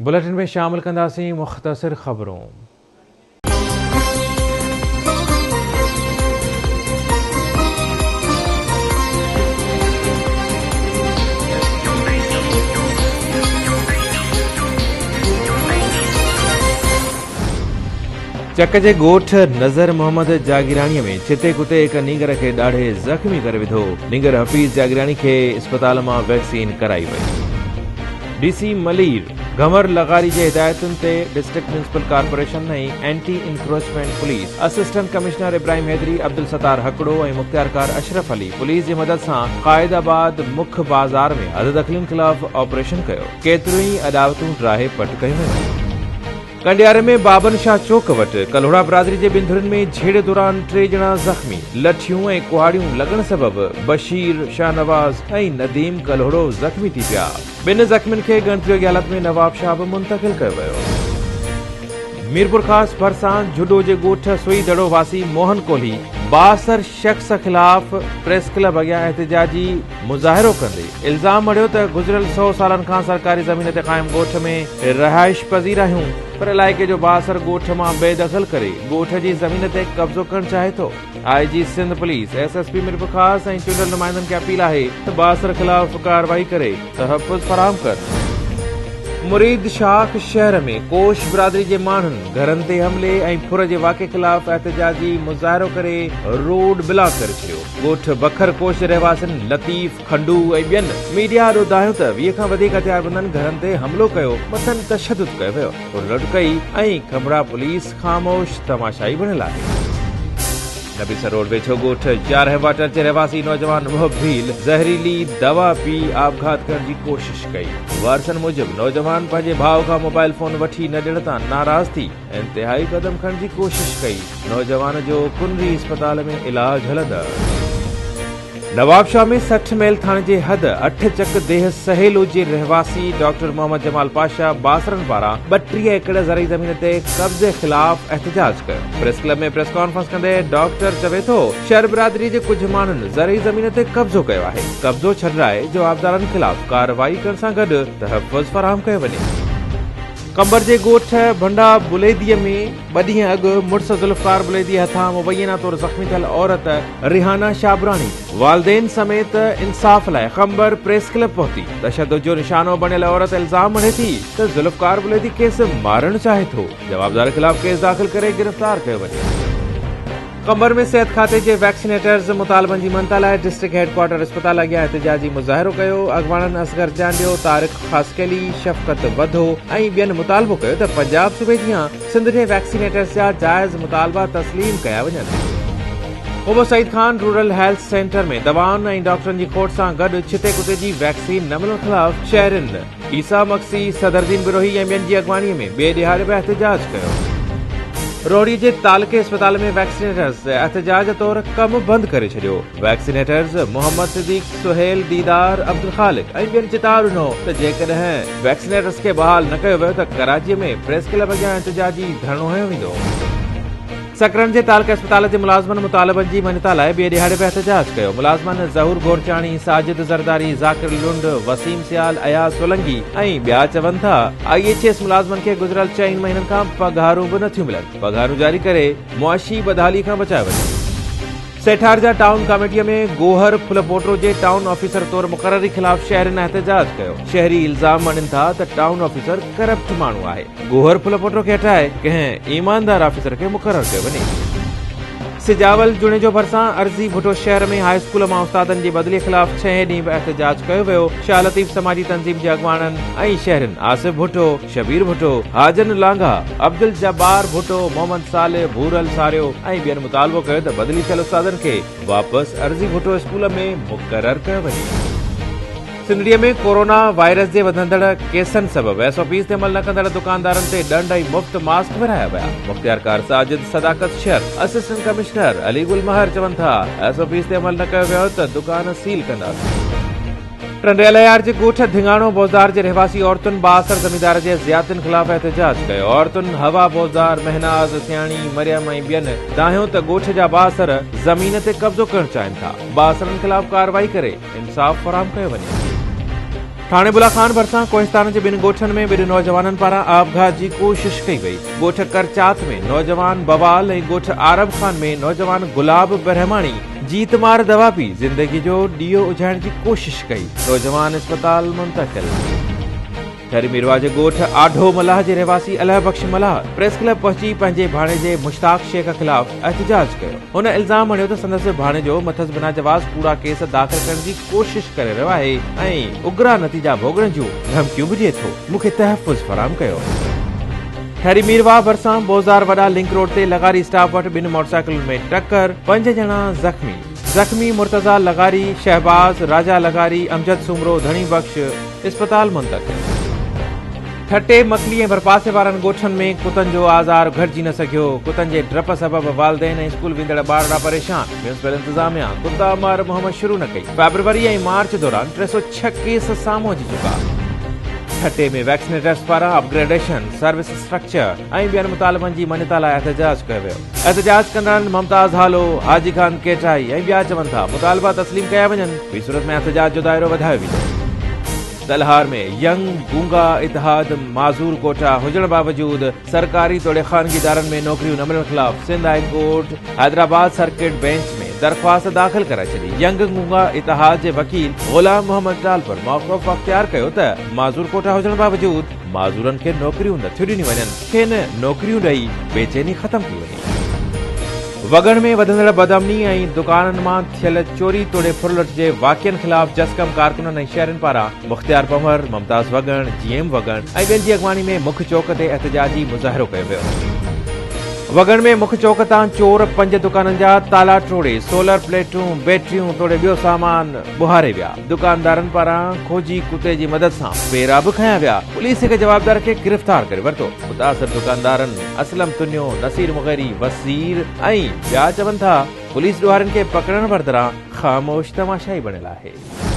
Bulletin ۾ شامل ڪنداسين مختصر خبرون. چڪ جي ڳوٺ نظر محمد جاگيراڻي ۾ ڇتي ڪتي هڪ نينگر کي ڏاڙهي زخمي ڪري وڌو، نينگر حفيظ جاگيراڻي کي اسپتال مان ويڪسين ڪرائي وئي. ڊي سي ملير گهنور لغاري جي هدايتن تي district municipal corporation ۽ anti encroachment police assistant commissioner Ibrahim Haidri, Abdul Sattar Hakro ۽ مختيارڪار اشرف علي پوليس جي مدد سان قائد آباد مک بازار ۾ حددخلين خلاف آپريشن ڪيو، ڪيتريون ئي اڏاوتون ڊاهي پٽ ڪيون ويون. ڪنڊياري ۾ بابن شاهه چوڪ وٽ ڪلهوڙا برادري جي ٻن ڌرين ۾ جهيڙي دوران ٽي ڄڻا زخمي، لٺيون ۽ ڪهاڙيون لڳڻ سبب بشير، شاهنواز ۽ نديم ڪلهوڙو زخمي ٿي پيا، ٻن زخمين کي ڳڻتي جوڳي حالت ۾ نوابشاهه به منتقل ڪيو ويو. ميرپورخاص ڀرسان جهڏو جي ڳوٺ سوئي دڙو واسي موهن ڪولهي بااثر شخص خلاف پريس ڪلب اڳيان احتجاجي مظاهرو ڪندي الزام مڙهيو ته گذريل سئو سالن کان سرڪاري زمين تي قائم ڳوٺ ۾ رهائش پذير آهيون پر علائقي جو بااثر ڳوٺ مان بي دخل ڪري ڳوٺ جي زمين تي قبضو ڪرڻ چاهي ٿو. I G Sindh police, S S P Mirpurkhas ۽ چونڊيل نمائندن کي اپيل آهي ته بااثر خلاف ڪارروائي ڪري تحفظ فراهم ڪن. مريد شاخ شهر ۾ ڪوش برادري جي ماڻهن گهرن تي حملي ۽ ڦر جي واقعي خلاف احتجاجي مظاهرو ڪري روڊ بلاڪ ڪري ڇڏيو. ڳوٺ بکر ڪوش جي رهواسين لطيف کنڊو ۽ ٻين ميڊيا آڏو دانهيو ته 20 کان وڌيڪ هٿياربندن گهرن تي حملو ڪيو، مٿن تشدد ڪيو ويو، ڦرلٽ ڪئي ۽ کنڀڙا پوليس خاموش تماشائي بڻيل آهي. نبي سر روڊ ويجهو ڳوٺ يارهن واٽر جي رهواسي نوجوان محب ڀيل زهريلي دوا پي آپگهات ڪرڻ جي ڪوشش ڪئي. وارثن موجب نوجوان پنهنجي ڀاء کان موبائل فون وٺي نه ڏيڻ تان ناراض ٿي انتهائي قدم کڻڻ جي ڪوشش ڪئي. نوجوان جو ڪنري اسپتال ۾ علاج هلندڙ. نوابشاهه ۾ 60 ميل ٿاڻي جي حد اٺ چڪ ديهه سهيلو جي رهواسي ڊاڪٽر محمد جمال پاشا بااثرن پاران 32 ايڪڙ زرعي زمين تي قبضي خلاف احتجاج ڪيو. پريس ڪلب ۾ پريس ڪانفرنس ڪندي ڊاڪٽر چوي ٿو شھر برادري جي ڪجهه ماڻهن زرعي زمين تي قبضو ڪيو آهي، قبضو ڇڏرائي جوابدارن خلاف ڪارروائي ڪرڻ سان گڏ تحفظ فراهم ڪيو وڃي. قمبر جي ڳوٺ ڀنڊا بليدي ۾ ٻه ڏينهن اڳ مڙس ذوالفقار بليدي هٿان مبينا طور زخمي ٿيل عورت ريحانه شابراڻي والدين سميت انصاف لاء قمبر پريس ڪلب پهتي. تشدد جو نشانو بڻيل عورت الزام مڙهي ٿي ته ذوالفقار بليدي کيس مارڻ چاهي ٿو، جوابدار خلاف ڪيس داخل ڪري گرفتار ڪيو وڃي. قمبر ۾ صحت کاتي جي ويڪسينيٽرز مطالبن جي مڃتا لاء ڊسٽرڪٽ هيڊ ڪوارٽر اسپتال اڳيان احتجاجي مظاهرو ڪيو، اڳواڻن اصغر چانڊيو، طارق خاصخيلي، شفقت وڌو ۽ ٻين مطالبو ڪيو ته پنجاب صوبي جيان سنڌ جي ويڪسينيٽرز جا جائز مطالبا تسليم ڪيا وڃن. Qubo Saeed Khan rural health centre ۾ دوائن ۽ ڊاڪٽرن جي کوٽ سان گڏ ڇتي ڪتي جي ويڪسين نه ملڻ خلاف شهرين عيسيٰ مگسي، صدرالدين بروهي ۽ ٻين جي اڳواڻي ۾ ٻئي ڏهاڙي به احتجاج ڪيو. روهڙي جي تعلقي اسپتال ۾ ويڪسينيٽرز احتجاج طور ڪم بند ڪري ڇڏيو. ويڪسينيٽرز محمد صديق، سهيل ديدار، عبدالخالق ۽ ٻين چتاء ڏنو ته جيڪڏهن ويڪسينيٽرز کي بحال نه ڪيو ويو ته ڪراچي ۾ پريس ڪلب اڳيان احتجاجي ڌرڻو هنيو ويندو. سڪرنڊ جي تعلقه اسپتال جي ملازمن مطالبن جي مڃتا لاء ٻئي ڏهاڙي به احتجاج ڪيو. ملازمن ظهور گورچاڻي، ساجد زرداري، ذاڪر لنڊ، وسيم سيال، اياز سولنگي ۽ ٻيا چون ٿا I H S ملازمن کي گذريل چئن مهينن کان پگهارون به نٿيون ملن، پگهارون جاري ڪري معاشي بدحالي کان بچايو وڃي. سيٺارجا ٽائون ڪاميٽي ۾ گوهر ڦلپوٽو جي ٽائون آفيسر طور مقرري خلاف شهرين احتجاج ڪيو. شهري الزام مڙهين ٿا ته ٽائون آفيسر ڪرپٽ ماڻهو آهي. گوهر ڦلپوٽو کي هٽائي ڪنهن ايماندار آفيسر کي مقرر ڪيو وڃي. سجاول جوڻيجو ڀرسان عرضي ڀٽو شهر ۾ هاء اسڪول مان استادن جي بدلي خلاف ڇهين ڏينهن به احتجاج ڪيو ويو. شاهه لطيف سماجي تنظيم جي اڳواڻن ۽ شهرين آصف ڀٽو، شبير ڀٽو، حاجن لانگاهه، عبدالجبار ڀٽو، محمد صالح، ڀورل ساريو ۽ ٻين مطالبو ڪيو ته بدلي ٿيل استادن کي واپس عرضي ڀٽو اسڪول ۾ مقرر ڪيو وڃي. سنڌڙيء ۾ ڪورونا وائرس جي وڌندڙ ڪيسن سبب ايس او پيز تي عمل نه ڪندڙ دڪاندارن تي ڏنڊ ۽ مفت ماسڪ ورهايا ويا. مختيارڪار ساجد صداقت شر، اسسٽنٽ ڪمشنر علي گل مهر چون ٿا ايس او پيز تي عمل نه ڪيو ويو ته دڪان سيل ڪنداسين. ٽنڊي الهيار جي ڳوٺ ڌڱاڻو بوزدار جي رهواسي عورتن بااثر زميندار جي زيادتين خلاف احتجاج ڪيو. عورتن حوا بوزدار، مهناز، سياڻي، مريم ۽ ٻين دانهيو ته ڳوٺ جا بااثر زمين تي قبضو ڪرڻ چاهين ٿا، بااثرن خلاف ڪارروائي ڪري انصاف فراهم ڪيو وڃي. ٿاڻي بلا خان ڀرسان ڪوهستان جي ٻن ڳوٺن ۾ ٻن نوجوانن پاران آپگهات جي ڪوشش ڪئي وئي. ڳوٺ ڪرچات ۾ نوجوان بوال ۽ ڳوٺ عارب خان ۾ نوجوان گلاب برهماڻي جيت مار دوا پي زندگي جو ڏيئو اجهائڻ جي ڪوشش ڪئي، نوجوان اسپتال منتقل. ٺري ميرواهه جي ڳوٺ آڍو ملاح جي رهواسي الهه بخش ملاح پريس ڪلب پهچي پنهنجي ڀاڻيجي مشتاق شيخ خلاف احتجاج ڪيو. هن الزام هڻيو ته سندس ڀاڻيجو مٿس بنا جواز ڪوڙا ڪيس داخل ڪرڻ جي ڪوشش ڪري رهيو آهي ۽ اگرا نتيجا ڀوڳڻ جون ڌمڪيون به ڏئي ٿو، مون کي تحفظ فراهم ڪيو. ٺري ميرواهه ڀرسان بوزار وڏا لنڪ روڊ تي لغاري اسٽاپ وٽ ٻن موٽرسائيڪلن ۾ ٽڪر، پنج ڄڻا زخمي. زخمي مرتضيٰ لغاري، شهباز، راجا لغاري، امجد سومرو، ڌڻي بخش اسپتال منتقل. ٺٽي، مڪلي ۽ ڀرپاسي وارن ڳوٺن ۾ ڪتن جو آزار گهٽجي نه سگهيو، ڪتن جي ڊپ سبب والدين ۽ اسڪول ويندڙ ٻارڙا پريشان، ميونسپل انتظاميا ڪتا مار مهم شروع نه ڪئي، فيبروري ۽ مارچ دوران 306 ڪيس سامهون اچي چڪا. ٺٽي ۾ ويڪسنيٽرز پاران اپ گريڊيشن، سروس اسٽرڪچر ۽ ٻين مطالبن جي مڃتا لاء احتجاج ڪيو ويو. احتجاج ڪندڙن ممتاز هالو، حاجي خان ڪيٽائي ۽ ٻيا چون ٿا مطالبا تسليم ڪيا وڃن، ٻي صورت ۾ احتجاج جو دائرو وڌايو ويندو. تلهار ۾ ينگ گونگا اتحاد معذور ڪوٽا هجڻ باوجود سرڪاري توڙي خانگي ادارن ۾ نوڪريون نه ملڻ خلاف Sindh high court Hyderabad circuit bench ۾ درخواست داخل ڪرائي ڇڏي. ينگ گونگا اتحاد جي وڪيل غلام محمد ٽالپر موقف اختيار ڪيو ته معذور ڪوٽا هجڻ باوجود معذورن کي نوڪريون نٿيون ڏنيون وڃن، کين نوڪريون ڏئي بيچيني ختم ڪئي وڃي. وڳڻ ۾ وڌندڙ بدامني ۽ دڪانن مان ٿيل چوري توڙي ڦرلٽ جي واقعن خلاف جسقم ڪارڪنن ۽ شهرين پاران مختيار پنهور، ممتاز وڳڻ، جي ايم وڳڻ ۽ ٻين جي اڳواڻي ۾ مک چوڪ تي احتجاجي مظاهرو ڪيو ويو. وڳڻ ۾ مک چوڪ تان چور پنج دڪانن جا تالا ٽوڙي سولر پليٽون، بيٽريون توڙي ٻيو سامان ٻهاري ويا. دڪاندارن پاران کوجي ڪتي جي مدد سان پيرا به کنيا ويا، پوليس هڪ جوابدار کي گرفتار ڪري ورتو. متاثر دڪاندارن اسلم تنيو، نصير مغيري، وسير ۽ ٻيا چون ٿا پوليس ڏوهارين کي پڪڙڻ بدران خاموش تماشائي بڻيل آهي.